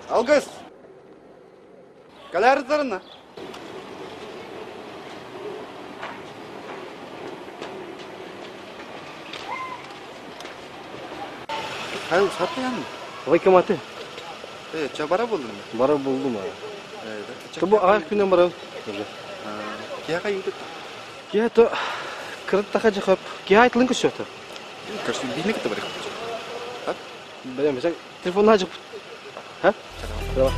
Алгыс! Кэлээритэринэ. Хайыл сатыян. Военкоматы. Ча бара булдум. Бара булдум а. Тобу аҕай күнэн баран уже. Киһи юутут. Киһи то кырыттаха жахап. Киһи айтылын көсөтө. Көрсүн биһини кытта барык. Бәлем, телефонна жып. Ха? Давай.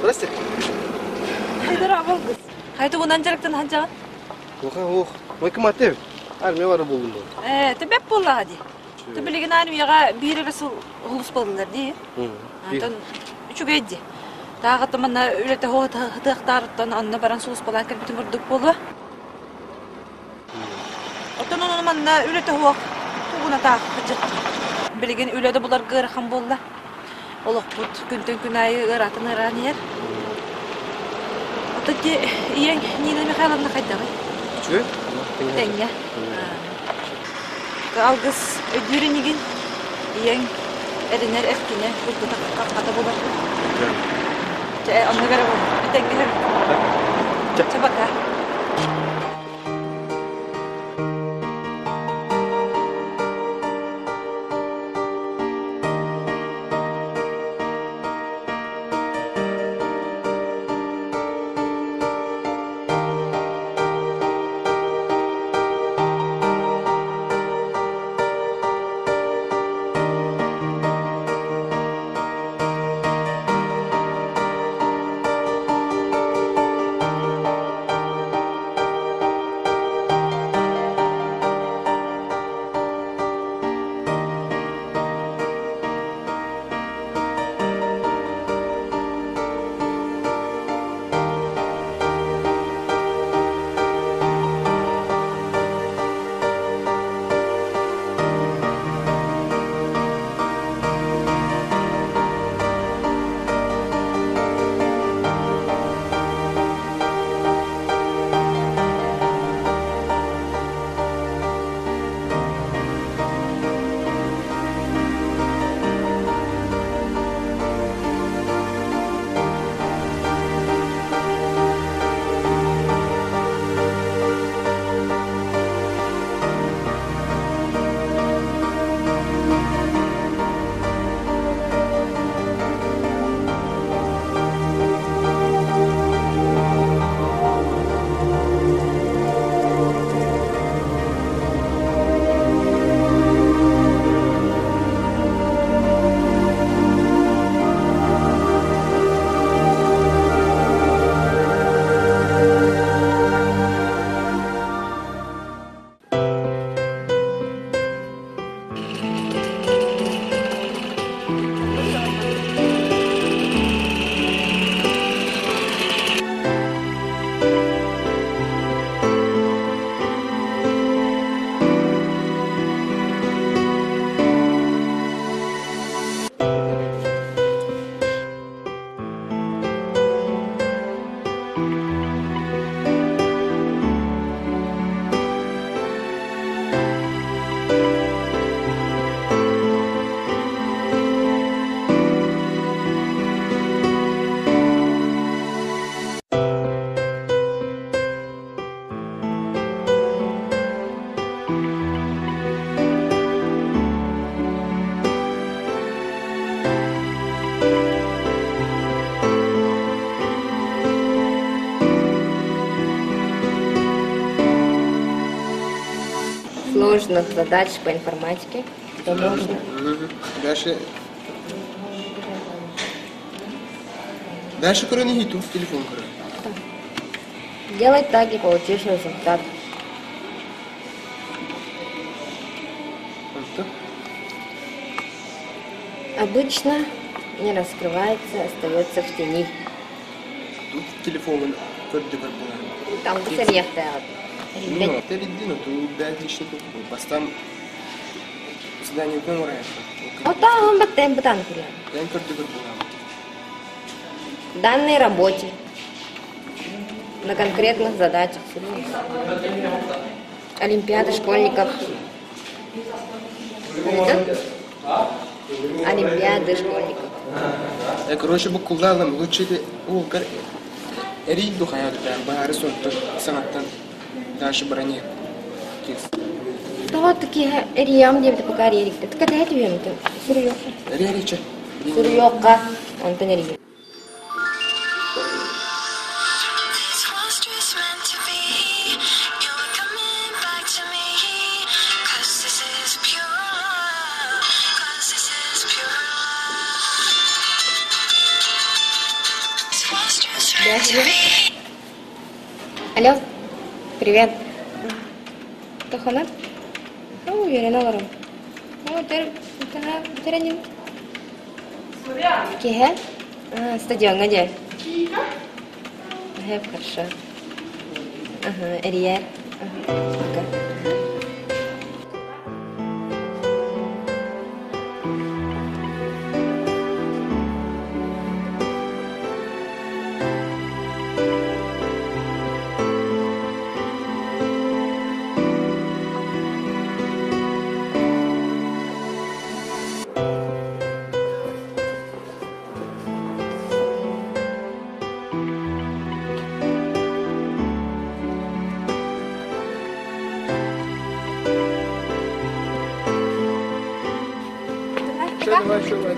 Здрасте. Хайдар абылгыс. Хайда унан жарыктан ханжаҕын? Оха, ох. Военкоматы. Армия бара булдум. Э, төбөп буоллаҕа дии. Билигин армияҕа биир эрэ сыл улуспалыннар дии. Антон үчүгэй дии. Тааҕы манна үлэтэ хытыахтаарыттан онно баран сулуспалаан кэлбитим ордук буолуо. Оттон ону манна үлэтэ суох тугуна таах Билигин үлэ да буларга ыарахан буолла. Олохпут күнтэн күн аайы ыараатын ыараан иһэр. Оттон ти ийэҥ Нина Михайловна хайдаҕый? Үчүгэй. Тэҥҥэ. Алгыс өйдүүр инигин ийэҥ эринэр эркинэ курдук хата булар. Чэ, оннук эрэ буолла. Этэҥҥэ Чэ, пока. Сложных задач по информатике, то можно. Дальше Дальше көрөн иһиту телефон көрөн. Делай так и получишь результат. Онто Обычно не раскрывается, остается в тени. Тут телефонун көрдүгөр булар. Там бу сэрийэхтээҕит. Ну, териддин, ту бэт лично бастам задание көмөрэ. Отаҕын баттайын бытаан күрүө. Эн көрдүгөр булар. Данной работе. На конкретных задачах. Олимпиада школьников. Это? Олимпиады школьников. Короче, бу куллаалым лучше уулкар эрий духая баары сонтон саҥаттан дальше броне текст. Того такие эриям диэбит пока эрийдик. Кэтэһэ түһүөм суруйуохха. Эрий Суруйуохха онтон эрийиэм. Алло, привет. Тохана? Ну, уверена олором. Ну, тереним. Киһэ? Стадиоҥҥа дьэ. Хэп, хорошо. Ага, эрийэр. Пока. Что давай, что давай.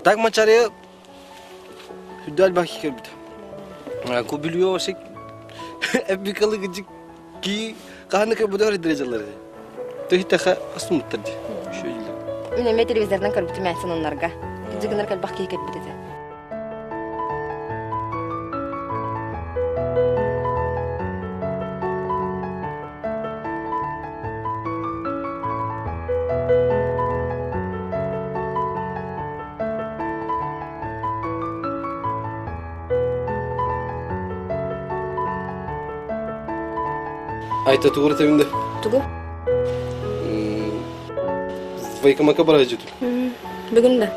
Так мачария хүдэл бахи кэлбит. Кубилио сик эбикалы гыжик ки каханы кабудары дырежалары. Төхтәхә асмыттыр ди. Шөйле. Мин эмиэ телевизорынан көрбүтүм ээ сонуннарга. Кыдьыгынар кэлбэх киһи кэлбит этэ. Айта тугура тебинде. Тугу? Военкомакка бара жүтүм. Бүгүн да?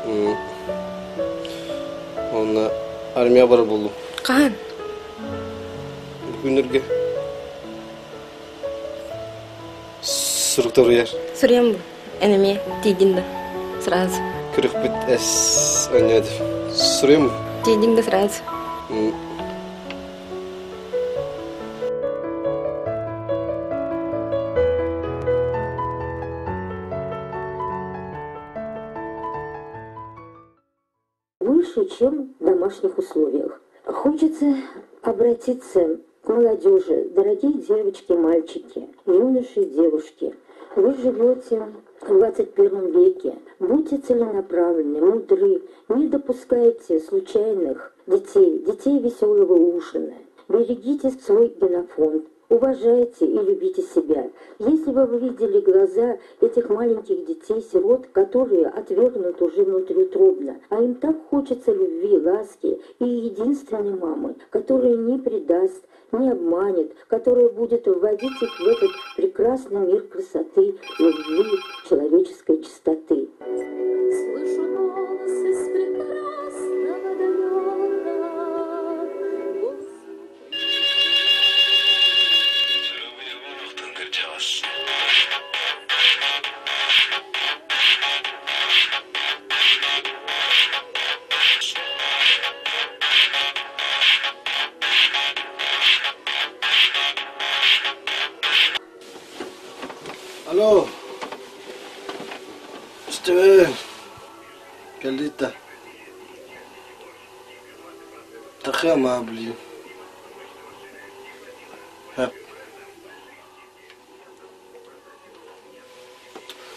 Онно армия барар буоллум. Хаһан? Бу күннэргэ сурук торуйар. Суруйам бу. Эн эмиэ тиийдин да сразу. Күрүкпүт эс өннөдүр. Суруйам бу. Тиийдиҥ да сразу. Выше, чем в домашних условиях. Хочется обратиться к молодежи, дорогие девочки, мальчики, юноши и девушки. Вы живете в 21 веке. Будьте целенаправленны, мудры, не допускайте случайных детей, детей веселого ужина. Берегите свой генофонд, Уважайте и любите себя. Если бы вы видели глаза этих маленьких детей-сирот, которые отвергнуты уже внутриутробно, а им так хочется любви, ласки и единственной мамы, которая не предаст, не обманет, которая будет вводить их в этот прекрасный мир красоты, любви, человеческой чистоты. Слышу голос из прекрасного далека, голос Алло. Стивен. Кэллиитэ. Тахыама, блин. Хэп.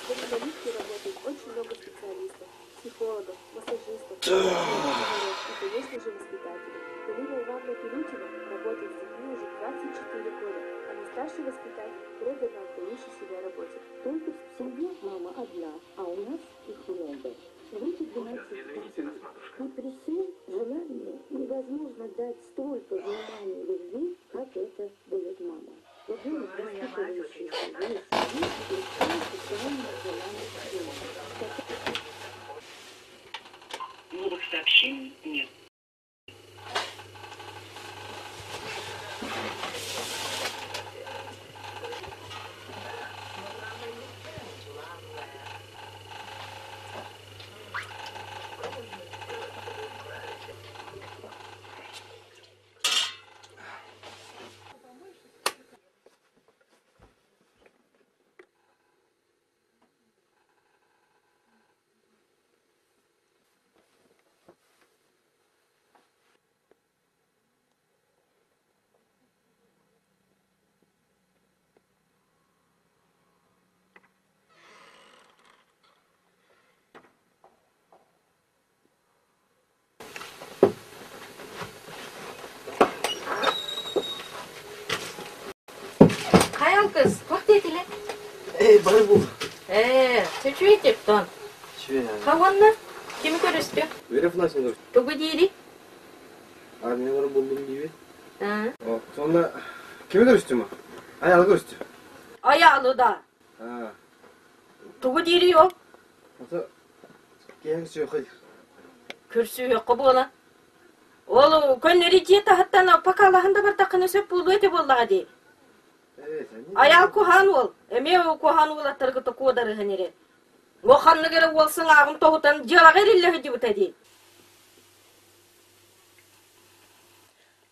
В инвалидке работает очень много специалистов, психологов, массажистов, тренеров и, конечно же, воспитателей. Галина Ивановна Пилютина работает с детьми уже 24 года. Она старший воспитатель, преданно отдающий себя работе. Только в семье мама одна, а у нас их много. В эти 12 дней. И при всем желании невозможно дать столько внимания и любви, как это дает мама. Ребенок, воспитывающийся в семье, включает социально желанных Новых сообщений нет. Хайа кыз, туох диэтилэр? Эй, бары бул. Ээ, үчүгэй тептон. Үчүгэй. Хауанна, кими көрүстү? Вера Афанасьевна. Тугу диири? Армиялар булдум диби. Сонно кими көрүстүм? Аялы көрүстү. Аялы да. Тугу диири ол? Ата киһи көрсүөххэ Көрсүөххэ буолан. Ол көннөрү дьиэ таһыттан покалаһан да бардаххына сөп буолуо этэ буоллаҕа дии. Айаал куһаан уол, эмиэ куһаан уолаттары кытта куодарыһан эрэ. О ханнык эрэ уол сыҥааҕын тоһутан дьыалаҕа эриллэ сылдьыбыта дии.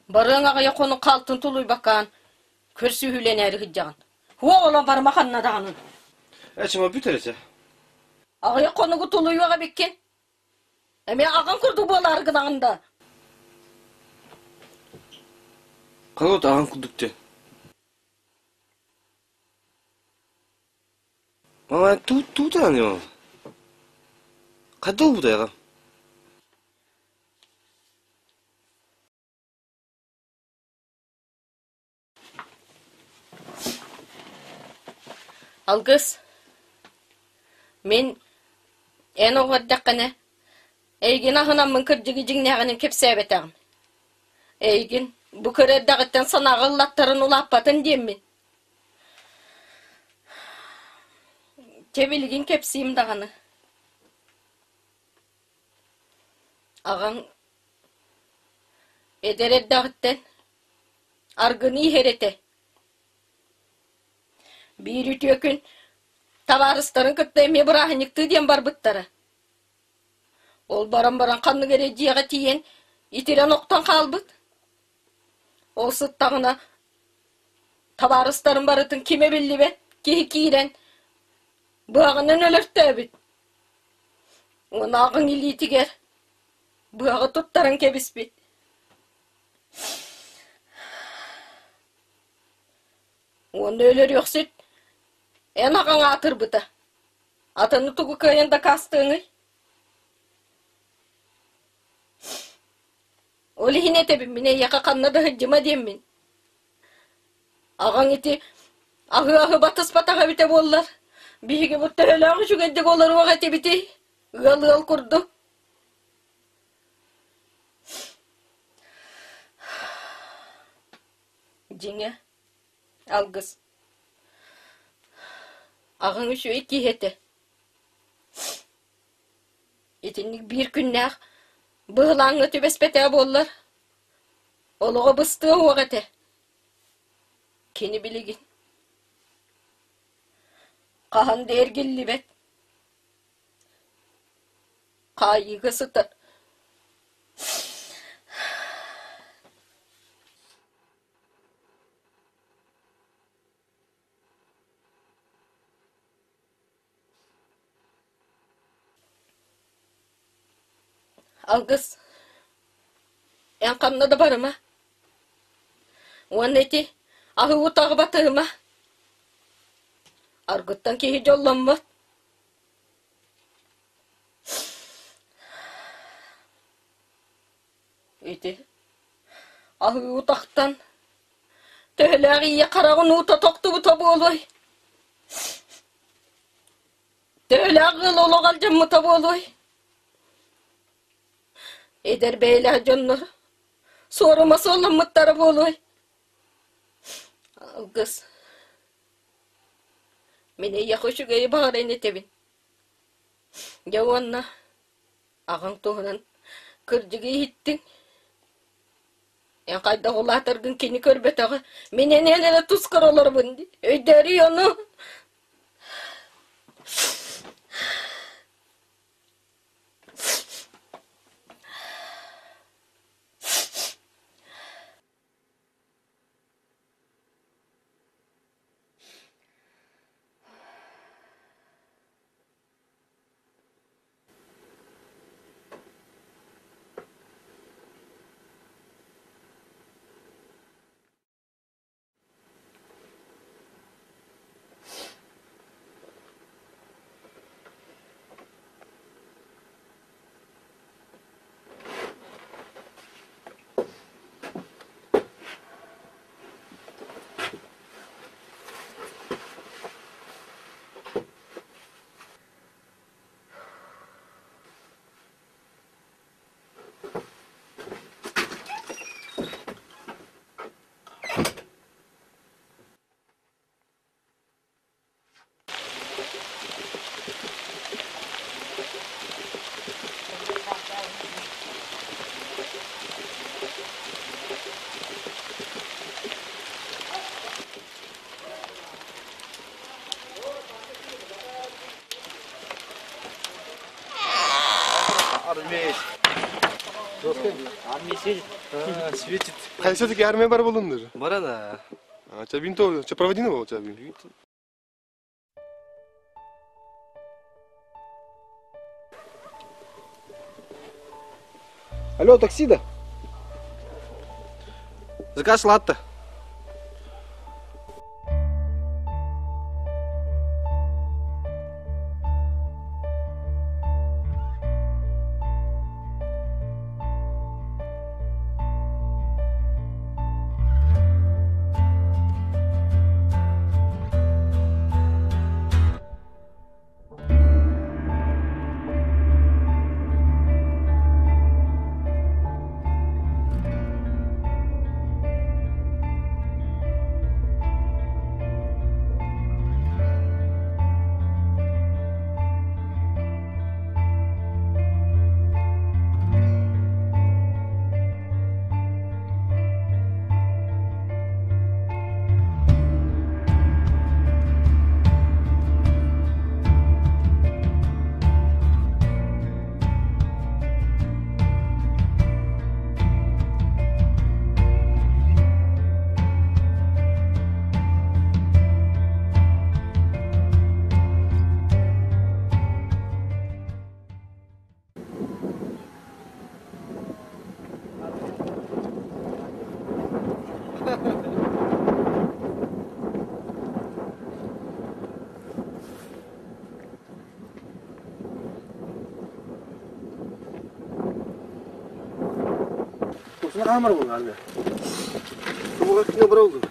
Барыаҥ аҕыйах хонук хаалтын тулуйбаккаан көрсүһүүлэнээри сылдьаҕын. Уол олон барыма ханна даҕаны. Эчима бүтэр этэ. Аҕыйах хонугу тулуйуох эбиккин. Эмиэ аҕаҥ курдук буолаары гынаҕын да. Ханот аҕаҥ курдук диэн. Мама туутаан мама. Хайда буолбутай аҕам? Алгыс, мин эн оҕо эрдэххинэ эйигин аһынаммын кырдьыгы дьиҥнээҕинэн кэпсээбэтэҕим. Эйигин бу кыра эрдэҕиттэн санааҕа ыллаттаран улааппатын диэммин. Чэ билигин кэпсиим даҕаны. Аҕаҥ эдэр эрдэҕиттэн аргыны иһэр этэ. Биир үтүө күн табаарыстарын кытта эмиэ бырааһынньыктыы диэн барбыттара. Ол баран баран ханнык эрэ дьиэҕэ тиийэн итирэн охтон хаалбыт. Ол сыттаҕына табаарыстарын барытын кимэ биллибэт киһи киирэн быһаҕынан өлөртөөбүт. Уонааҕыҥ илиитигэр быһаҕы туттаран кэбиспит. Уонна өлөрүөхсүт эн аҕаҥ аатырбыта. Атыны тугу кыайан дакаастыаҥый? Ол иһин этэбин мин эйиэхэ ханна да сылдьыма диэммин. Аҕаҥ ити аһы-аһы батыспатах эбитэ буоллар, биһиги бу төһөлөөх үчүгэйдик олоруох этибитий, ыал-ыал курдук. Дьиҥэ, алгыс. Аҕаҥ үчүгэй киһи этэ. Итинник биир күннээх быһылааҥҥа түбэспэтэ буоллар, олоҕо быстыа уох этэ. Кини билигин хаһан да эргиллибэт, хаайыыга сытар. Алгыс, эн ханна да барыма. Уонна ити аһыы утаҕы батыһыма. Аргыттан киһи дьолломмот. Ити аһыы утахтан төһөлөөх ийэ хараҕын уута тохтубута буолуой? Төһөлөөх ыал олох алдьаммыта буолуой? Эдэр бэйэлээх дьоннор суорума суолламмыттара буолуой? Алгыс, мин эйиэхэ үчүгэйи баҕаран этэбин. Дьэ уонна аҕаҥ туһунан кырдьыгы иһиттиҥ. Эн хайдах улаатаргын кини көрбөтөҕө. Мин эниэн эрэ тускар олоробун дии. Өйдөөрүй ону. Армеец. Армия светит. Светит. А все-таки армия бар болундыр. Бара да. А тебя винто, тебя проводина был, тебя винто. Алло, такси да? Заказ латте. Осына камера был, армия. Кумуга кино брал. Уже.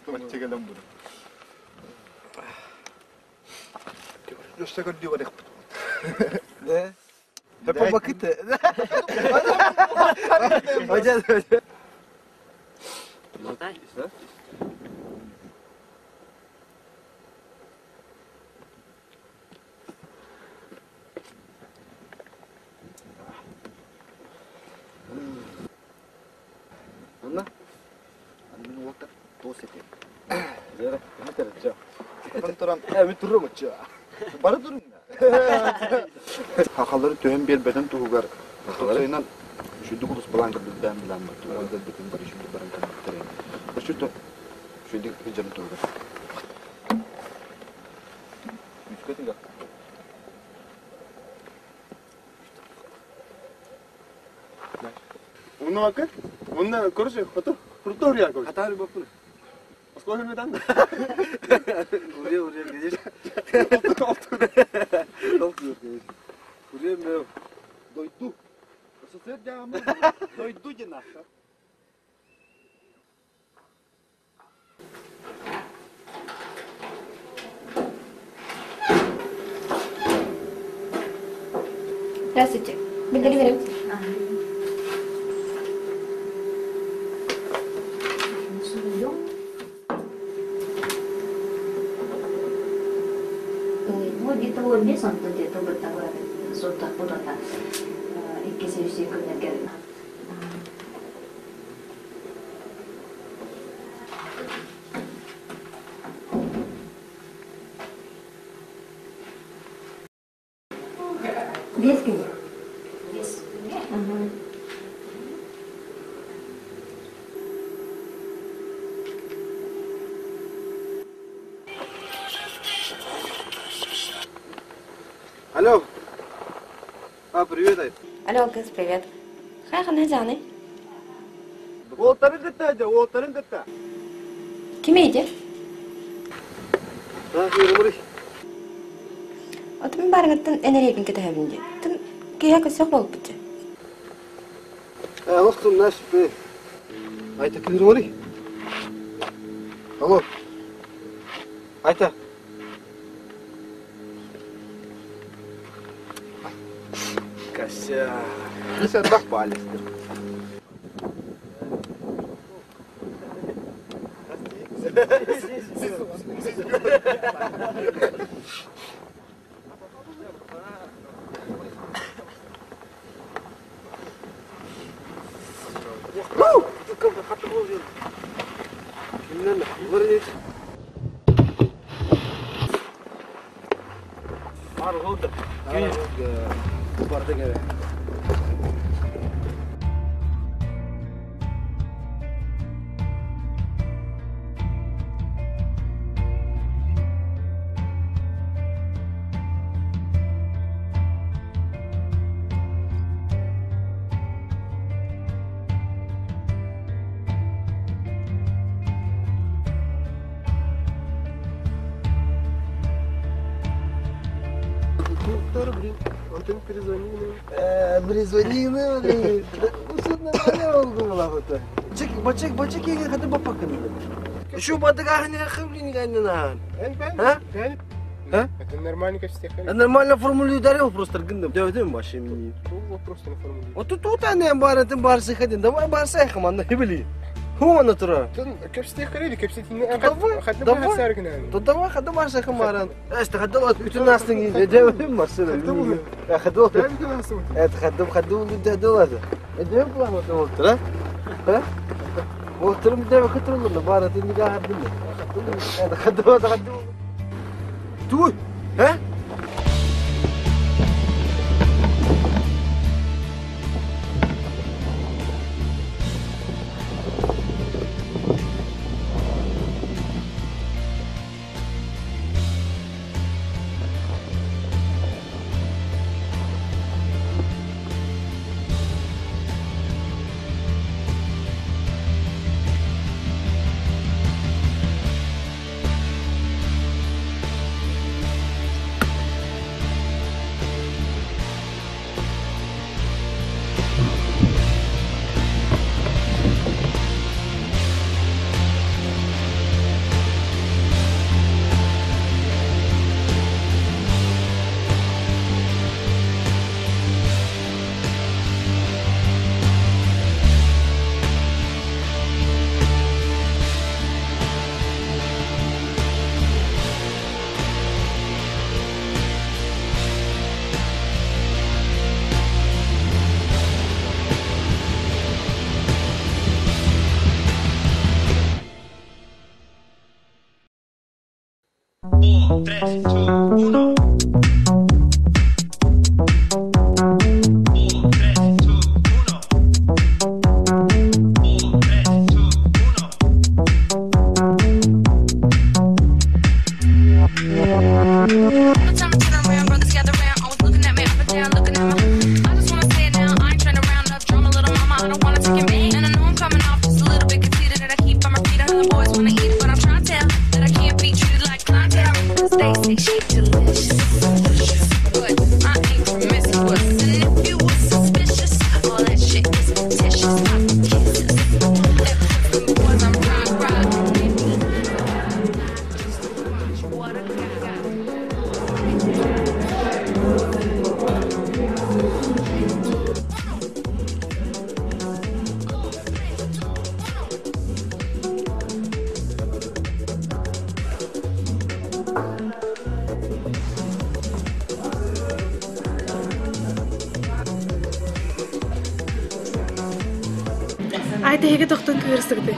Баччагалам буду. Өссө көрдүү барыахпыт. Hep bakıtı. Hocam. Онно аны мин уолтар туос этим. Зера, ким Хан туран Эми туррум оччо. бары турун. Хахалары төһөн биэрбэтин туһугар топсайынан шүдүк улус балаан кырдык бээн билэн бар. Тугар битин бары шүдүк баран кырдыктар. Шүдүк шүдүк хыжарын туһугар. Үскөтүгө. Онно бакы, онно короче, хото, крутой реал, короче. Хатары баппын. Осколы метан. Урия, урия, видишь? Урия, мeo. Дойду. Сосед жаамы. Дойду дена. Здравствуйте. Биллери берем. Ну, где-то вот бес, он где-то вот такой, сотта куда-то, иккиси үсі күннерге. Бес күн. Бес күнге? Алло. А, привет, Айт. Алло, кыз, привет. Хай, хана жаны. Уолтарын кытта, айда, уолтарын кытта. Ким эйди? А, кыырымырый. Отун барыгыттан энергин кетебин ди. Тын кия көсөх болуп битти. Э, лохтум наш бе. Айта кыырымырый. Алло. Айта. Кася. Сен бак балестер. Kimlerle? Bunları ne? Var oldu. Barda gel. Блин, Антон перезвонил. Перезвонил, блин. Усудна oldu mu lafı? Çek, бачек, бачек еге хаты бапакын. Şu бадыга ханы хымлин ганна. А? А? Это нормально, как всех. Нормально формулю дарил просто гындым. Дövdüm başım. Вопрос на формулю. Вот тут тут аны барытын барсы хадин. Давай барсы хам аны били. Ху аны тура. Кепсте харили, кепсте Давай, давай. То давай хады барсы хам баран. Эсте хады үтün астын дövdüm başım. Хады. Это хады хады дövdüm. Эдем план вот а? А? Oturum bir de bakıtırım baharatını bir daha hardım. Hadi hadi hadi. Туй! А? Айта эһиги тохтон кыырсыгыты.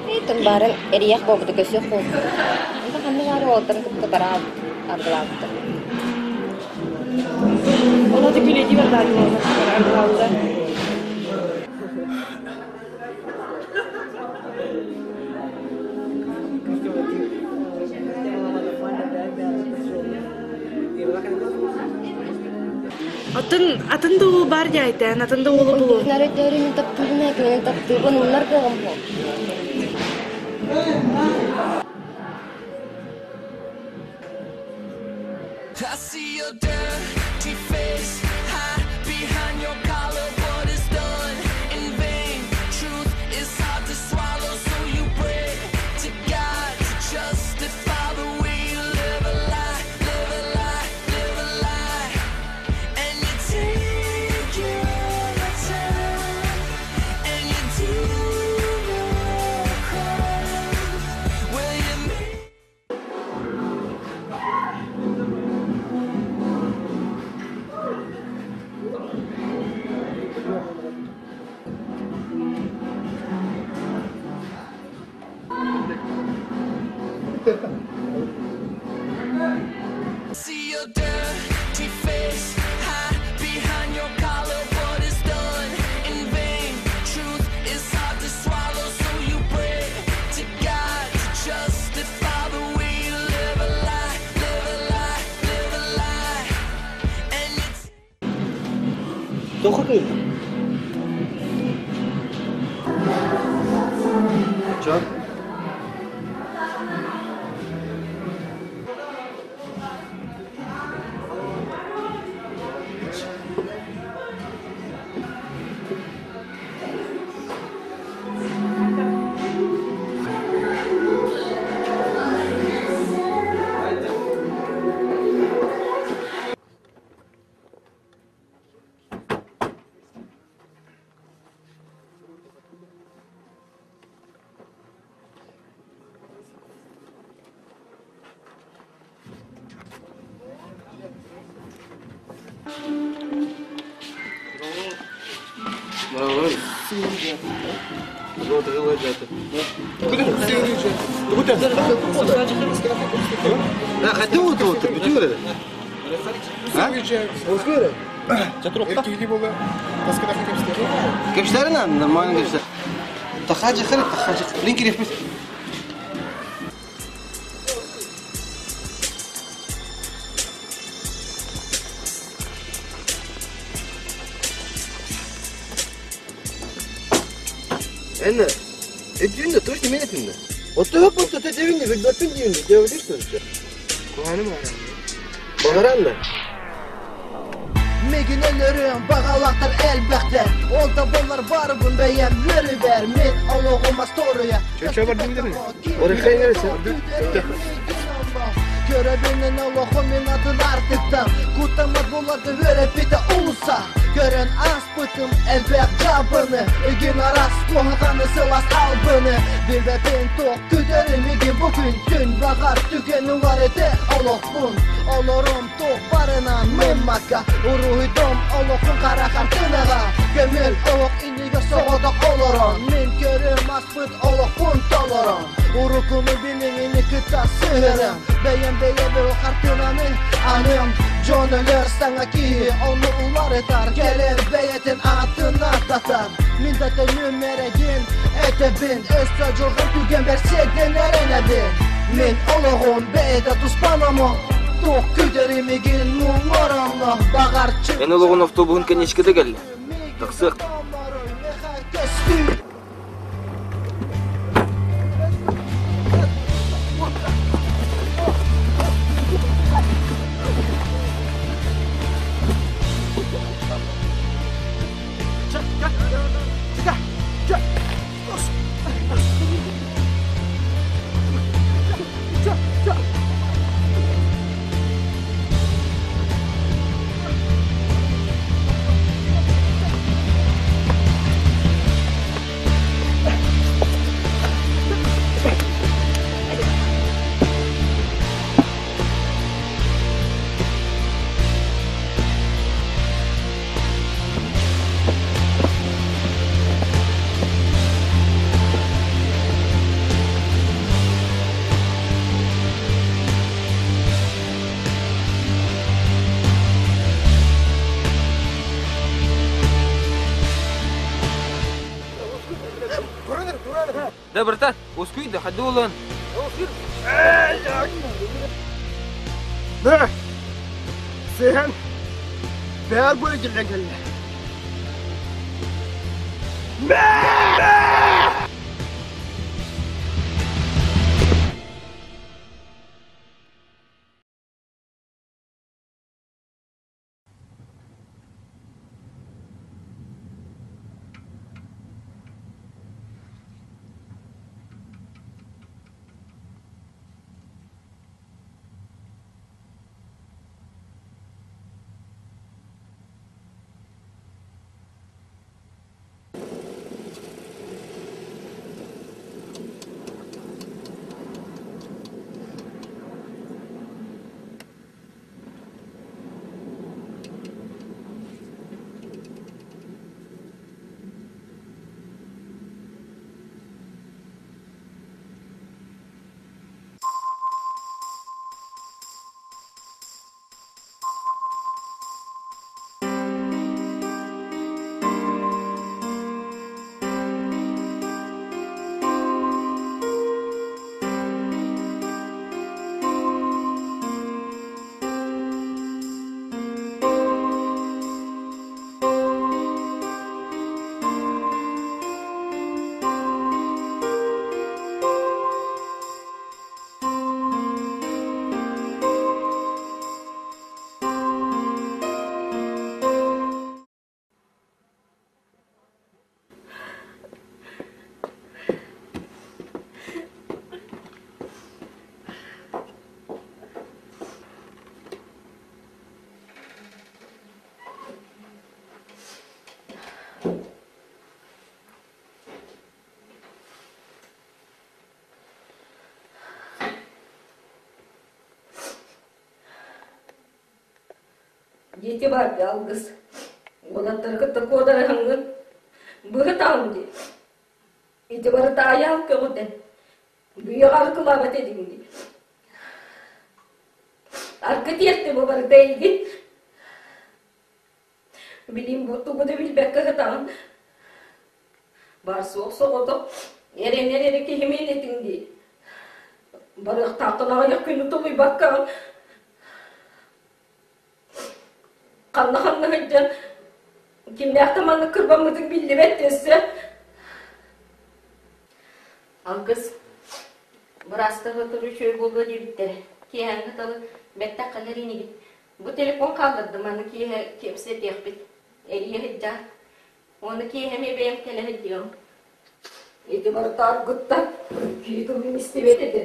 Итин барын эриэх буолбута көсүөх буолбут. Онто ханна баары уолтан кытта бара аргылаабыттар. Ол аты күлэдии бардаады аргылаабыта. Атын атын да уол бар дии атын да уолу булу. Нарөтөөрү мин таптыыбын ээ, таптыыбын умнар кыаҕым суох. I see your dirty face hide behind your collar. What is done in vain? Truth is hard to swallow, so you pray to God to justify the way you live a lie, live a lie, live a lie. And you take your time, and you do no crime. Will you make See your dirty face hide behind your collar. What is done in vain? Truth is hard to swallow, so you pray to God to justify the way you live a lie, live a lie, live a lie. And you Тоха кыыр. Чо? Кепстерин нормально кепстер. Тахаджи хырып, тахаджи. Линки рефмис. Энне, эдюнде точно мен этинде. Отто хөп отто тетевинде, билбеппин дүйүндө, деп ойлойсуң. Куханым бар. Багаранна. Мегин өлөрүм бағалақтар әлбәқтер Онда болар барыбын бәйем өрі бер Мен алуғыма стория Чөчө бар деймін. Орехай нересе? Көрөбүнен алохо мен атын артыктан Кутамат болады өрі пите улуса. Көрөн ааспытым элбэх дьабыны Игин араас куһаҕаны сылаас албыны Билбэппин туох күтэрим игин бу күн Түн баҕар түгэн уларыты олохпун Олорум туох барынан мыммакка Уруһуйдум олохпун хара хартыынаҕа Көмүөл олох иннигэр соҕотох олорон Мин көрүм аспыт олохпун толорон Уруккуну билиҥини кытта сыһыарым Бэйэм бэйэбэр хартыынаны аным Дьон өлөр саҥа киһи ону уларытар Кэлэр бэйэтин аатын ааттатар Мин да төнүм эрэ диэн этэбин Өссө дьылҕам түгэн бэрсиэгин эрэнэбин Мин олоҕум бэйэтэ туспан омук Туох күтэрим игин муҥур онно Баҕарчы Эн олоҕун автобуһун кэнничкэтэ кэллэ. Тахсыах. Көстүү Да, братан, ускуй да, ходу улан. Да, сен бэр бу киллэн кэллэ. Дети бар алгыс. Уолаттары кытта куодараһаҥҥын быһытаҕын дии. Ити барыта айаал көҕүтэн. Бүйэҕэ аркылаабат этиҥ дии. Аргы тиэртэ бу барыта эйигин. Билим бу тугу да билбэккэ сытаҕын. Бар суох соҕотох эрэнэр эрэ киһимин этиҥ дии. Барыахтаахтан аҕыйах күнү тулуйбаккаҕын Ханна-ханна сылдьан кимнээх да маннык кырбаммытын биллибэт өссө. Алгыс быраастар сотору үчүгэй буолуо диэбиттэрэ. Киэһээҥҥи тылы бэттэх кэлэр инигит. Бу телефон хааллардым, аны киэһэ кэпсэтиэхпит. Эрийэ сылдьаар. Уонна киэһэ эмиэ бэйэм кэлэ сылдьыаҕым. Ити барыта аргыттан киһи тылын истибэт этэ.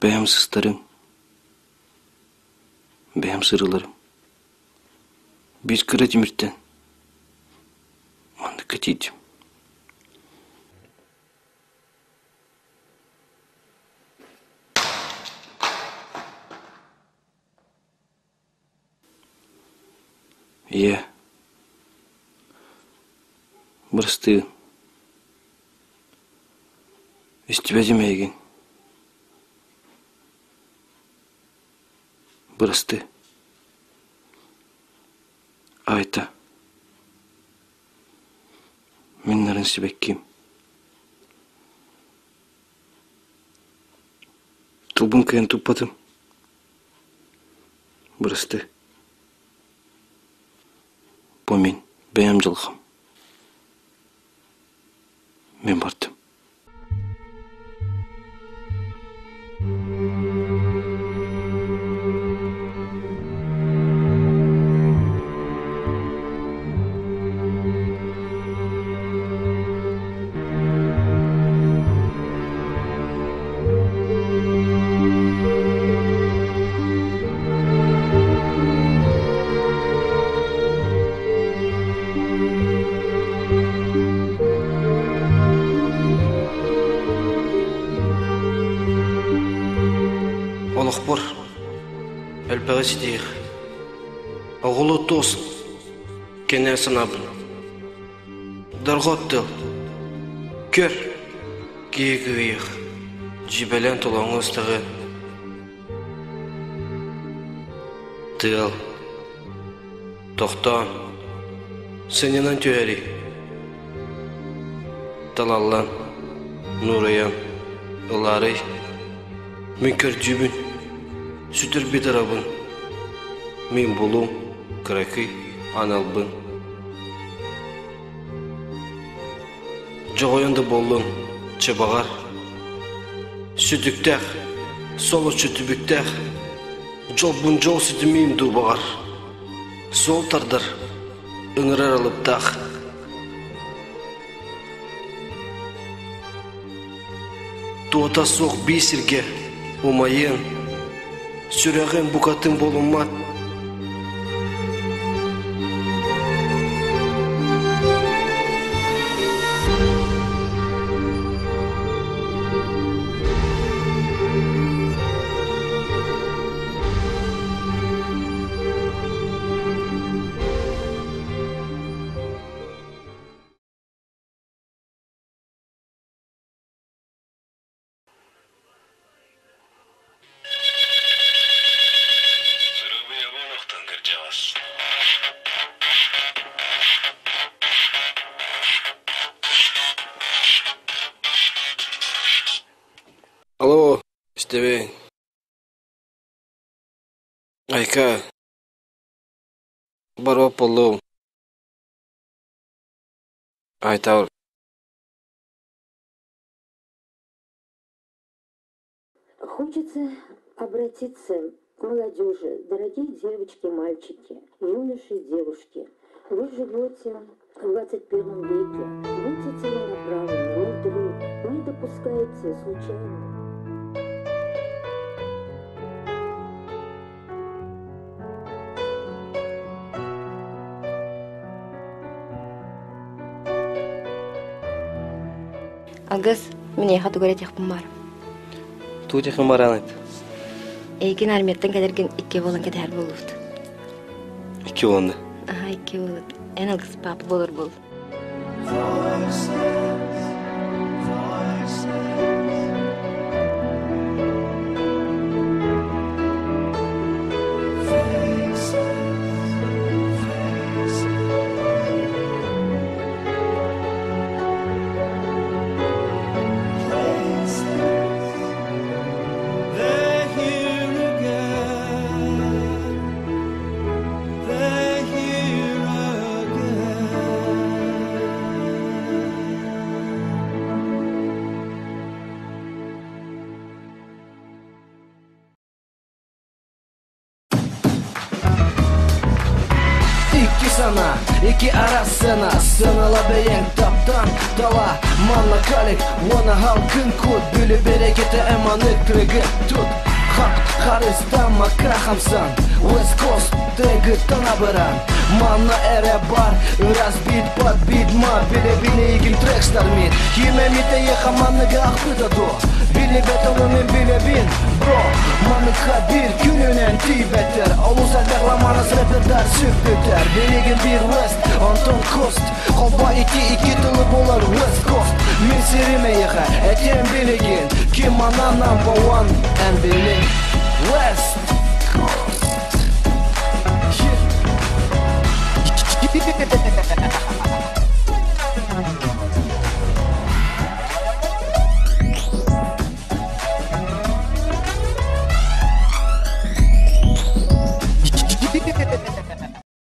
Бэйэм сыстарым, бэйэм сырыларым. Биир кыра тимиртэн манныкка тиийдим. Ийээ, бырастыы, истибэтим эйигин. Бырастыы. Айта. Мин нарын сибэкким. Тылбын кыайан туппатым. Бырастыы. Бу мин бэйэм дьылҕам. Мин бардым. Олохпор элбэҕи ситиһиэх, оҕолуу туос кэнэ санаабын. Дорҕоот тыл, көр, киһи кыайыах, дьиибэлээн толооҥҥо ыстаҕыан. Тыал, тохтоон, сынньанан түһэрий. Талаллан, нуурайан, ылаарый, мин көрдүүбүн, сүтэрбит ырабын, мин булуум кыракый аналбын. Дьоҕойон да буоллун, чыбаҕар, сүтүктээх, солоччу түбүктээх, дьолбун дьол ситимиим дуу баҕар, суол тардар, ыҥырар алыптаах. Туота суох бии сиргэ умайыаҥ, сүрэҕиҥ букатын буолуммат. Алло, истэбин. Айка, барып боллум. Айтабыр. Хочется обратиться к молодежи, дорогие девочки, мальчики, юноши и девушки. Вы живете в 21 веке. Будьте целенаправлены, мудры, не допускайте случайных. Алгыс, мин эйиэхэ тугу эрэ этиэхпин баар. Тугу этиэххин бараан эт? Эйигин армияттан кэлэргин икки буолан кэтэһэр буоллубут. Икки буолан да? Аха, икки буолут. Эн алгыс папа буолар буол. сана Ики ара сцена Сценала бэйэҥ таптан тала Манна калик уонна халкын кут Бүлүү берекете эманык трегы тут Хак харыстаммакка хамсан West Coast трегыттан абыран Манна эрэ бар Ырас бит под бит ма Билебин эйигин трек штормит Ким эмит эйиэхэ манныгы ахпыта дуо Билибет ону мин билэбин Бро Маннык биир күнүнэн тиийбэттэр Олус элбэх ламанас рэпердар сүппүттэр Билигин биир West, онтон Coast Холбоо ити икки тылы булар West Coast Мин сирим эйиэхэ этиэм билигин Ким манна number one эн билин West Coast. Yeah.